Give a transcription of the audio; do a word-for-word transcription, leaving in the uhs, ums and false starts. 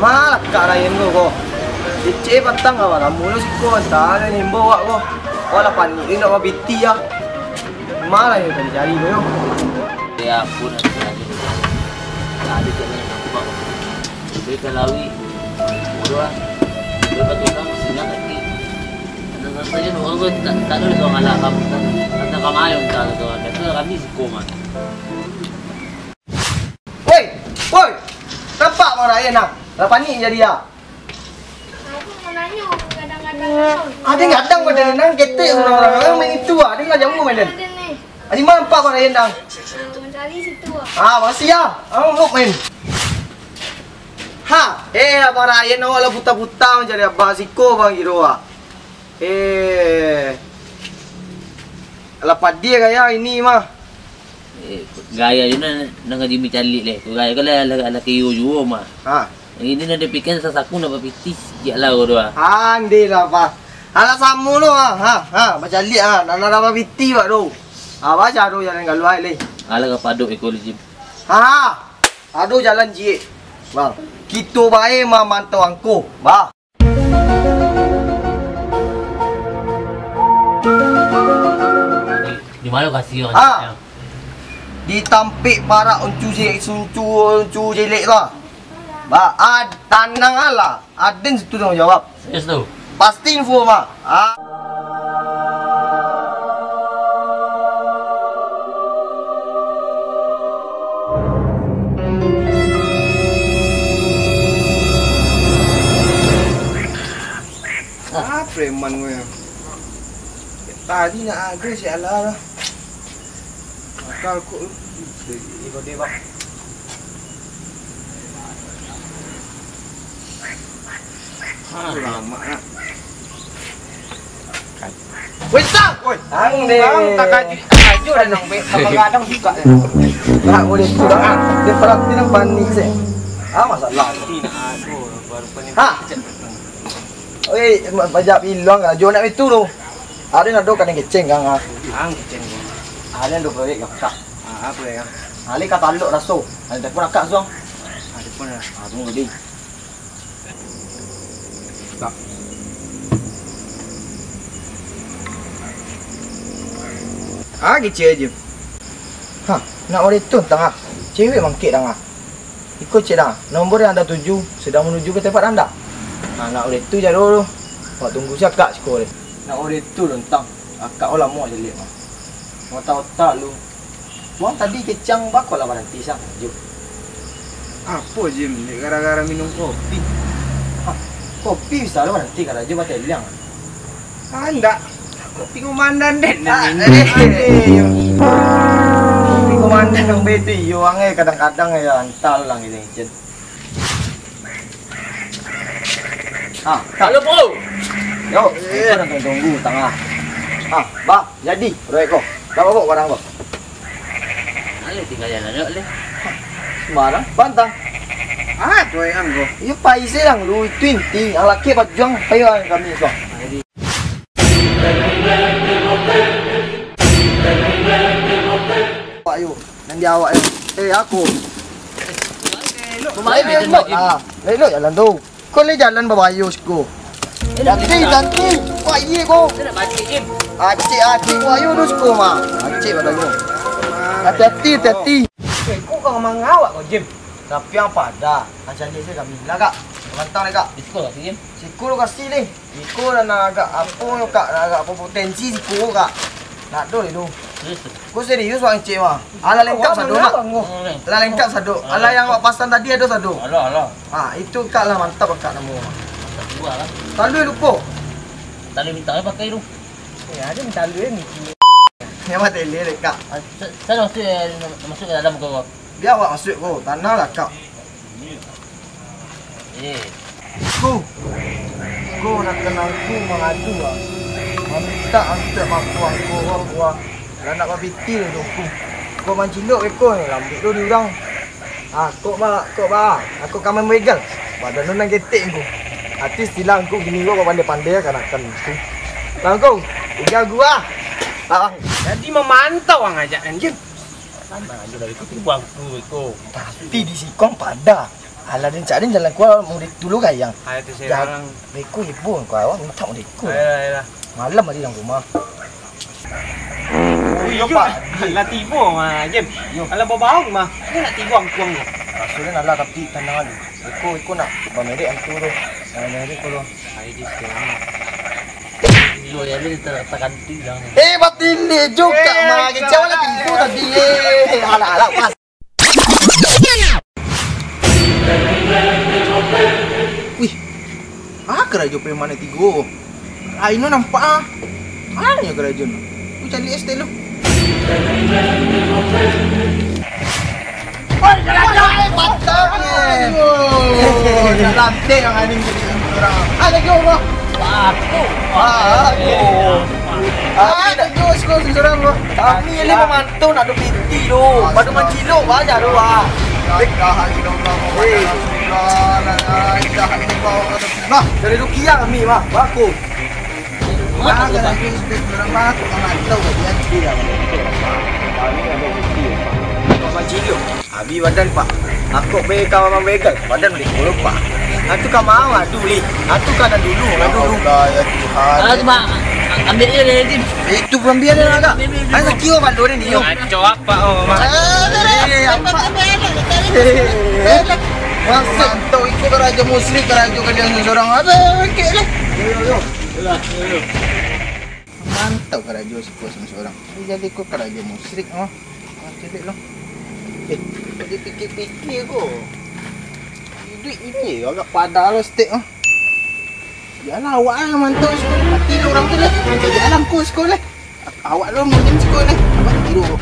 Malah Kak Ryan tu ko. Kecek patang awak lamo lo siko, antah lah ni imbau awak ko. Awak lah panik ni nak bapiti ah. Malah yo tadi cari ko yo. Ya ampun, ampun, ampun. Tadi kena nampak. Lebih ke lawi. Bodoh ah. Lebih patut kamu senang hati. Tenang saja, orang tu tak, tak ada orang alah kamu. Tentang kamu ayam tak ada orang. Kata kami siko mah. Woi, woi. Nampak Bang Ryan ah? Lah panik jadi ah. Aku mau nanya, kadang-kadang tu. Ada gadang pada nang ketek sama orang. Orang main itu ah. Dia nggak jauh main dia. Ada ni. Di mana nampak Bang Ryan dah? Ah, mencari situ ah. Ah, masih ah. Ah, ngok main. Ha, eh, Abang Ryan awak lah buta-buta mancari abah siko Bang Giro ah. Eh. Alah padia gaya ini mah. Eh, gaya je nan, nan ka Jimmy caliak leh. Ko gaya ko lah, lah, lah kiyo juo mah. Ha. Ini nan dipikian sasaku nak bapitih siak lah ko tu ah. Ha, ndeh lah, Pak. Alah samo lo, ha, ha, ha, bacaliak ha, nan, nan bapitih bak tu. Ha, baca tu jalan kaluar leh. Alah ka padok iko leh, Jim. Ha, ado jalan ciek. Bang, kito bae mamantau angko, bah. Di mano lokasi tu? Ah. Di tampek parak uncu je, uncu, uncu jelek tu. Ba, ad-, tanang alah. Aden situ tanggung jawab. Serius tu? Pasti info, Mak. Ah. Ah, preman gue. Tadi nak ado si Alah lah. Akal kok lu. Iko dia, Bang. Ah, lama nak. Weh, Tang! Woi, Tang, Bang, deh. Takajut, takajut dah nang, Bek. Abang gadang buka, ya. Nak boleh tu dah. Dia perhati nang panik sih. Ah, masalah. Tidak, aduh, baru panik. Ha? Oi, bajak bilang ajo nak itu tu. Ada nak do kadang keceng kang ah. Ang keceng tu. Ada do proyek kang. Ah, apa ya? Ali kata lok raso. Ada pun akak suang. Ada pun ya. Ah, tunggu deh. Ah, kecil aja. Ha, nak wari tu tangah. Cewek mangkik tangah. Iko cek dah, nombor yang anda tuju sedang menuju ke tempat anda. Nah, nak urang tu jadul tu. Awak tunggu si akak siko deh. Nak urang tu lontang. Akak awak lamo caliak mah. Otak-otak lu. Wang tadi kecang bako lah baranti sang. Juk. Apo, Jim? Dek gara-gara minum kopi? Hah, kopi bisa lo baranti karajo bateliang. Ah, ndak. Kopi komandan den. Ah, eh. Kopi komandan nang beda yo, ang, eh, kadang-kadang ya, antal lah gitu, Cen. Ah, halo, Bro. Yo, eh, tunggu tangah. Ah, bah, jadi, proyek ko. Dah bawa barang ko. Ayo tinggal jalan, yuk, leh. Sembarang, pantang. Ah, proyek ang ko. Iyo, pai se ang lu, itu inti. Ang laki bajuang, ayo kami, bang. Jadi. Awak yo, nan di awak yo. Eh, aku. Kemarin elok lah. Elok jalan tu. Kau le jalan babayo siko. Ganti, ganti. Wah, iye ko. Acik, acik, wah, yo tu siko mah. Acik badanyo. Hati-hati, hati-hati. Eh, kok kau mangawak kau, Jim? Tapi ang pada, ang caliak se kami. Lah, Kak. Mantang deh, Kak. Di siko lah, Jim. Siko lo kasih deh. Iko lah nak agak apo, Kak, nak agak apo potensi siko, Kak. Nak do itu. Serius tu? Ko serius, Bang Cik, mah. Alah lengkap sado, Mak. Alah lengkap sado. Alah yang awak pasang tadi ado sado. Alah, alah. Ha, itu, Kak, lah mantap, Kak, namo. Mantap jua lah. Talui lupo. Talui minta pakai tu. Eh, ado minta talui ni. Yang mati lele, Kak. Ah, sa-, sa-, masuk, eh, masuk ke dalam ko. Biar awak masuk ko. Tanang lah, Kak. Eh. Ko. Ko nak kanai ko mangadu ah. Mamintak angkuik mako angko wang kuah. Lah nak bapiti tu tu. Ko mancilok eko ni lambik tu di urang. Ah, kok ba, kok ba. Aku ka mambegal. Badan tu nan ketek ko. Ati silang ko gini ko pandai-pandai kanakan tu. Langkung, tiga gua. Ah. Jadi mamantau ang ajak kan, Jun? Tanang ajo dari ko tu buang tu eko. Tapi di sikong pada. Alah, den cari jalan keluar, mau ditulung kayang. Ayo tu. Jah-, serang. Beko ibu kau awak minta mau deko. Ayolah, ayolah. Malam hari dalam rumah. Oh, iyo, Pak. Lah tibo mah, Jem. Iyo. Alah, bau-bau mah. Ini nak tibo angkuang tu. Rasulnya alah, tapi tanang aja. Eko, eko nak bamerek antu tu. Nak bamerek ko lo. Ayo, di sekarang. Lo ya, ni ter-, terganti dah. Eh, batili juga, eh, mah. Kecewa lah tibo tadi, eh. Alah, alah, pas. Wih, ah, karajo preman tigo. Aino nampak ah. Mana karajo ni? Ku cari es teh lu. Oi, karajo, eh, patah ni. Aduh, lantik yang anjing jadi orang. Ada ke Allah? Waduh. Waduh. Ah, tigo sekolah seorang, Bang. Kami ni memang tu nak dupiti tu. Padu mancilok banyak tu, ah. La ilaha illallah Muhammadur Rasulullah. La ilaha illallah Muhammadur Rasulullah. Nah, dari Rukia kami mah, baku. Mah, kalau respect orang mah, tukang rantau, dia dia. Kami ada bukti, Pak. Tukang mancilok. Abi badan, Pak. Aku be ka mambegal, badan boleh kolok, Pak. Atu ka mau adu lih. Atu ka nan dulu, nan dulu. Ya Allah, ya Tuhan. Alah tu, Mak. Ambil je dari Dim. Itu pun biar dia agak. Ayo kio bantu dia ni. Kacau apa, oh, Mak? Eh, apa? Eh, eh. Maksud tu itu karajo musrik, karajo kalian seorang. Apa kek lah. Mantap karajo si kuat seorang. Ini jadi kok karajo musrik, oh. Ah, cedek lo. Eh, kok dipikir-pikir ko. Iduik ini agak padah lo stek, oh. Yalah, awak lah mantau sekolah. Mati lo orang tu lah. Jadi alam ko sekolah. Awak lo mungkin sekolah. Awak tidur.